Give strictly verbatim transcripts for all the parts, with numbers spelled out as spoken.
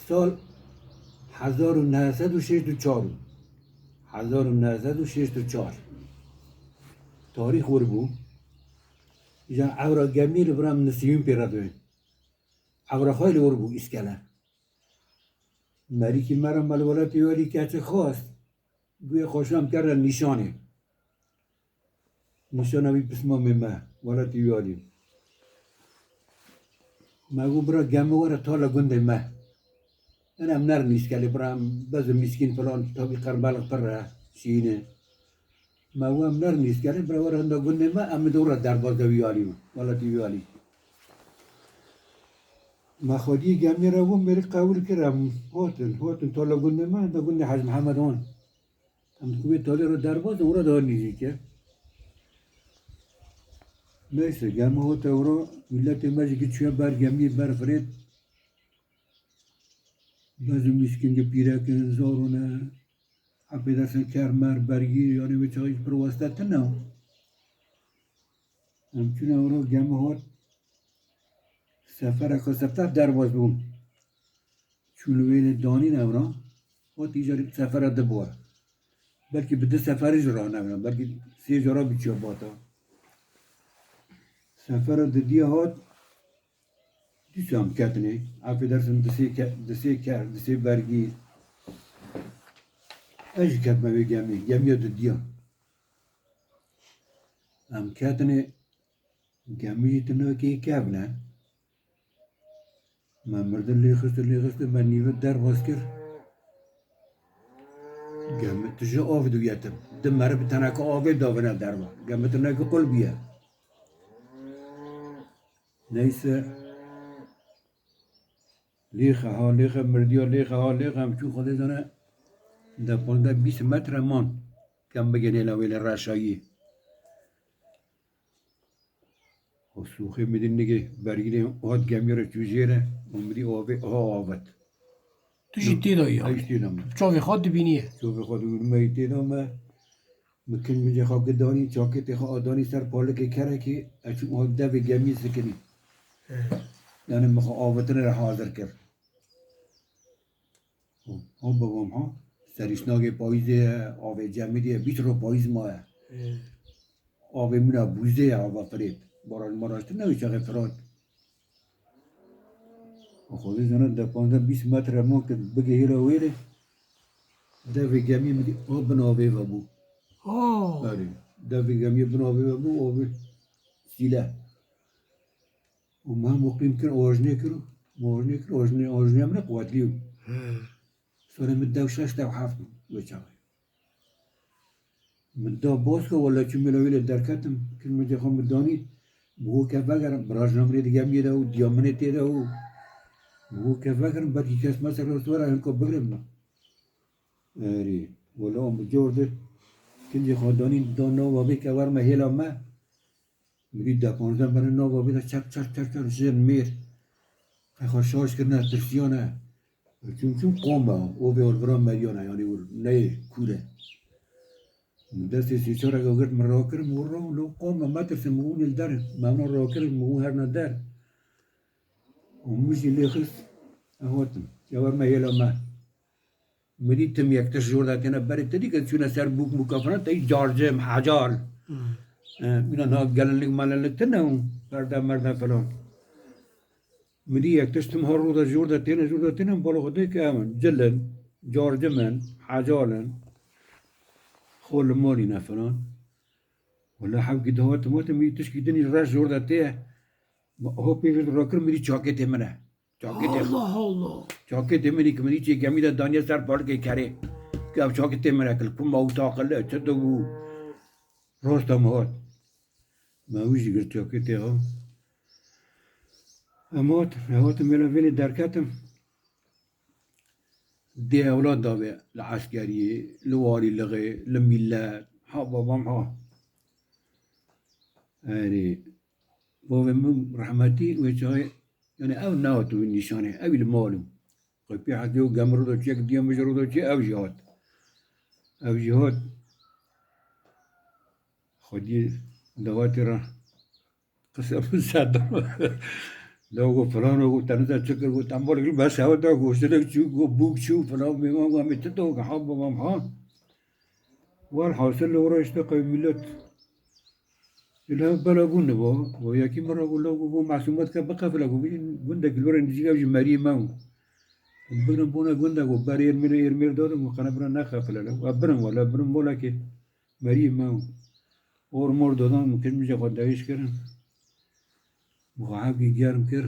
Sal hezar û neh sed û şêst û çar bû. Hezar û neh sed û şêst û çar. Tarîx wir bû. Îja ewra gemî li bira min nisîbîn pê re dibên. Ewra xwe li wir bû îskele. Merîkî me re me li welatê welî keçi xwest. Guya xweşan kerde nîşanê. Nîşana wî pismamê me, welatê wî alî. Me got, bira gemi were tala gundê me. Ene em nerin îskelê, bira em bez û mîskîn filan, tabî qerbelix pir e, şîn e. Me got, em nerin îskelê, bira were hinda gundê me, em ê dora derbaz de wî alî, welatê wî alî. Me xwediyê gemiyê re got, mêrik qewil kir, em hatin, hatin tala gundê me, hinda gundê Hec Mihemed wan. Em di wê talê re derbas in, wira daha nêzîk e. Neyse, gemi hate wira, miletê me jî ki çûye ber gemiyê, ber firêt. Bez û mîskingê pîrekin, zarûne, hepê dersin ker mer, bergî, yanî wê çaxê jî pir weste tune. Em çûne wira gemi hat, sefereke sefter derbas bûn. Çûn li wênê danîn ewran, hat îcar sefera di bû. Belkî bi di seferî jî ranewran, belkî sê cara biçiya bata. Sefera didiya hat, dîsa em ketinê. Efê dersin di sê ke-, di sê ker, di sê bergî. Ez jî ketme wê gemî, gemiya didiya. Em ketinê, gemî jî tune kê kevne. Me mirdin lê xistin, lê xistin, me nîvit derbas kir. Gemi tije av diwiyetin. Di meriv teneke avê davine derva. Gemi tineke qul bûye. Neyse. Lêxe ha lêxe, mirdiya lêxe ha lêxe, em çû Xwedê zane. De panzdeh bîst metre man. Kem bigihîne wêlê reşayî. O sûxê min dî nigê bergînê hat gemî re çû jê re û min dî avê ha avet. Tu jî tê de yî. Ew jî tê de me. Çavê xwe dibînî ye. Çavê xwe dibînî me yî tê de me. Min kin min cê xwe gidanî, çakêtê xwe adanî ser palikê kerekê, ez çûm hat devê gemî sikinî. He. Yani min xwe avetine re hazir kir. Ha babam ha. Serîşnagê payîzê ye, avê cemidê ye, bîst ro payîz maye. Ê. Avê min a bûzê ye, ava firêt. Baraj maraj tune wê çaxê firat. Xwedê zana de panzdeh bîst metre ma ke bigihîra wêrê. Devê gemî min dî a bin avê ve bû. Oh. Erê. Devê gemî bin avê ve bû, avê sîle. Û me muqîm kir, ojnê kir, ojnê kir, ojnê, ojnê em ne quwetlî bû. He. Sorê min dew şeş dew heft bû wê çaxê. Min da boz ke wele çû min wê lê derketim, kir min cê xwe min danî, bi ho ke vegerim, birajna min ê di gemiyê de û diya min ê tê de û bi ho ke vegerim, belkî kes me ser rast were, hinko bigrim min. Erê, wele em bi cor de, kincê xwe danî, da nava vê ke wer me hêla me, Mirî de panzdeh bere nava vê de çer çer çer çer jin mêr. Qey xwe şaş kirine, tirsiyane. Çûn çûn qom be, o vê orvira meriyane, yanî wir neyê kûr e. Min destê sê çareke girt, min rakir, min wir ra, lo qom be, metirsin, min hûn li der, me wana rakir, min hûn herine der. Û min jî lê xist, e hatim. Ya wer me hêla me. Mirî tim yek tişt jor de têne berê, te dî ke çûne ser bûk mûka filan, te yî carcim, hecal. Hmm. E, mîna niha gelinlik melinlik tine û perde merde filan. Mirî yek tişt tim ha rû de jor de têne, jor de têne, bala xwe dê ke ew in, cil in, carcim in, hecal in. Xwe li malî ne filan. Wele hewkî dihatim, hatim, mirî tişkî dinî reş jor de tê. Ho pê vir rakir, mirî çaketê min e. Çaketê Allah Allah. Çaketê min ê ki min îçê gemî de daniye ser parkê kerê. Ki ev çaketê min e, kil kuma û taqil e, çi dibû? Rosta min hat. Me wî jî girt çaketê ha. Em hat, em hatin vêle vêlê derketim. Dê ewlad davê li eskeriyê, li warî lixê, li mîlet. Ha babam ha. Erê. Bavê min rehmetî wê çaxê, yani ew nehat wî nîşanê, ew li mal bû. Qey pê hezê û gem ro da çi, yek diya min ji ro da çi, ew jî hat. Ew jî hat. Xwediyê dawetê re qise min ser da. Law got, filan got, te nizam çi kir, got, em balek li ber şewa da goştinek çû, got, bûk çû, filan, bêvan, got, em ê çi da, got, ha, babam, ha. Welhasil li ora işte qey millet. Îla bela bûn dibo, got, yekî min re got, law got, got, mesûmet ke biqefile, got, bîn gundekî li ora nêzîk ew jî meriyê me û. Bigirin bona gundek got, ber êrmêr, êrmêr dadin, got, qene bira neqefile, law. Ev birin wele, birin bolekê meriyê me û. Or mor dadan, min kir, min jê xwe dewîş kirin. Min xwe hevkî germ kir.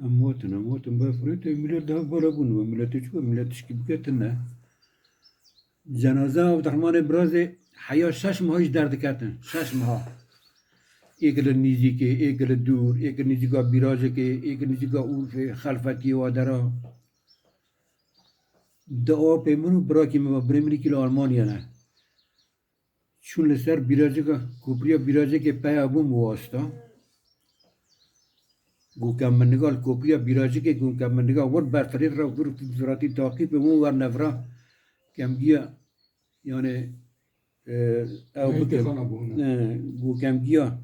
Em motin, em motin, berfirê te millet daha bala bûn, we milletê çi, we millet tişkî bike tune. Cenaza Abdurrahmanê Birazê heya şeş meha jî derdiketin, şeş meha. Êk li nîzîkê, êk li dûr, êk li nîzîka Bîracikê, êk li nîzîka Urfê, Xelfetiyê wa dera. Di apê min û birakî min ve, birê min êkî li Almanya ne. Çûn li ser bîracika, kopriya bîracikê peya bûn bi wasta. Got ke min niga li kopriya bîracikê, got ke min niga wir berfirêt re, wir firatî taqî bê, wan wer nevira kemgiya, yani, e, ew Neytê bikin. Xana bûne. E, got kemgiya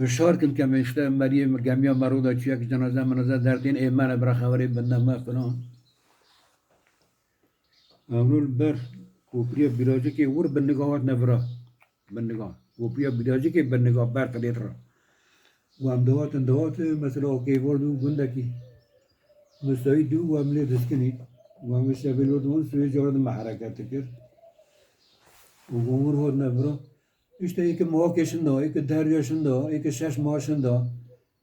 hişar kin ke me işte meriyê gemiya me rû da çûyek cenaze menaze dertên ê me re bira xewerê binde me filan. Ewro li ber kopriya Bîracikê wir bi niga hat nevira. Bi niga. Kopriya Bîracikê bi niga ber qilêt re. Û em dihatin, dihatin, mesela okey, var dû gundekî. Min sayî dû û em lê diskinî. Û em wê şevê lo dûn, suyê cara di me hereket dikir. Û wan wir hat nevira. Îşte êkê meha ke şinda, êkê deriya şinda, êkê şeş meha şinda.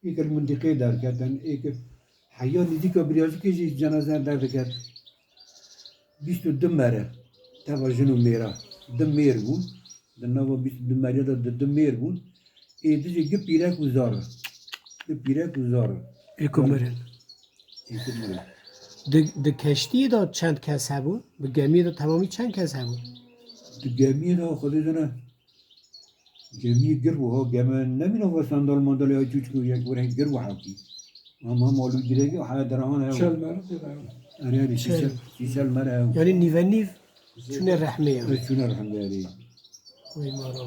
Êkê li mintîqeyê derketin, êkê heya nêzîka Bîracikê jî cenaze derdiket. Bîst û du mere, teva jin û mêra, du mêr bûn. Di nava bîst û du meriyê de di du mêr bûn. Ê di jî gi pîrek û zar in. Gi pîrek û zar in. Êk û mirin. Êk û mirin. Di, di keştiyê de çend kes hebûn? Bi gemiyê de temamî çend kes hebûn? Di gemiyê de Xwedê zane. Gemiyê gir bû, ha, geme nemîna va sandal mandal ya çûçik û yek were gir bû hewkî. Ama malû dirêgî haya derahan hew. Çel mer tê de. Erê, erê, Çel. Sîsel, sîsel mer hew. Yani nîve nîv çûne rehmê ya. Evet, çûne rehmê, erê. Oy mara.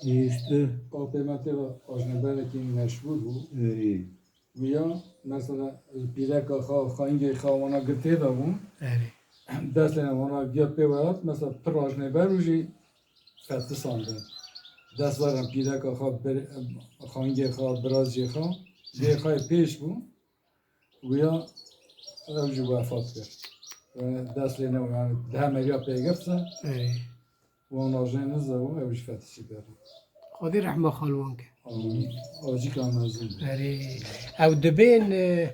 Îşte. Apê me tê de ajneberekî meşhûr bû. Erê. Wîya, mesela, pîreka xwe, xwengê xwe wana girtê de bûn. Erê. Destê wana giya pê welat, mesela, pir ajnêber û jî fetisandin. Dest werin pîreka xwe, bir-, xwengê xwe, birazcê xwe, bê xwe pêş bû. Wîya, ew jî wefat kir. Yani, dest lê ne, yani, di hemeriya pê girse. Erê. Wan ajê niza û ew jî fetişî ber. Xwedî rehma xal wan ke. Amîn. Acîka mezin. Erê. Ew dibên, e,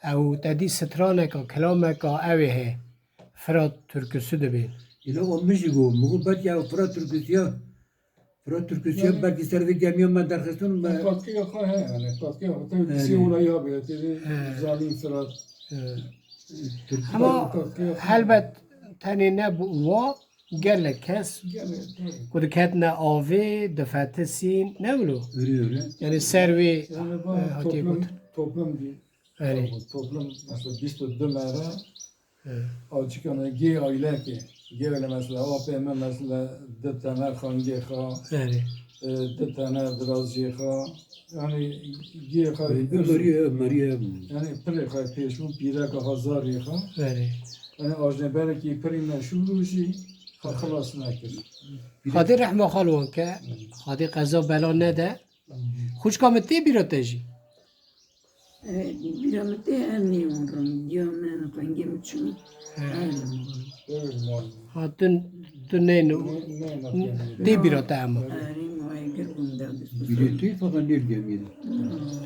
ew te dî straneka, kilameka ew ê heye. Firat türküsü dibên. Îla wan min jî got, min got belkî ew Firat türküsü ya. Firat türküsü ya, yani belkî ser vê gemiya me derxistin me. Katkıya xwe heye, yani katkıya xwe. Tabii, erê, psî olayı haberi, tabii, he, zalim Firat. He. Ama helbet tenê ne bi wa, gelek kes ku diketine avê, difetisîn, ne wilo? Erê, erê. Yani ser wê, yani, e, hatê toplum, gotin. Toplum bir, erê, toplum, mesela bîst û du mere, evet, acikane gê aylekê, gê aile mesela, apê me mesela, di tane xangê xwe, erê, e, di tane birazcê xwe, yani gê xwe, e, pir, Merî, Merî, yani pirê xwe pêş bû, pîreka xwe, zarê xwe. Erê. Yani ajneberekî pirî meşhûr û jî xwe xilas nekir. Xwedê rehma xal wan ke, Xwedê qeza bela nede. Xwişka min tê bîra te jî? E, bîra min tê, em nêwan rin. Diya min, xwengê min çû. He. Em nêwan rin. Evet, mal. Ha, tu, tu neyno. Ne, ne, ne, ne. Tê bîra te ema. Erê, ma egir bûn de. Bîrê tê, fakat nêl gemî de.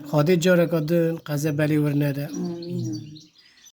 Xwedê careka din qeze belê wir nede. Amîn.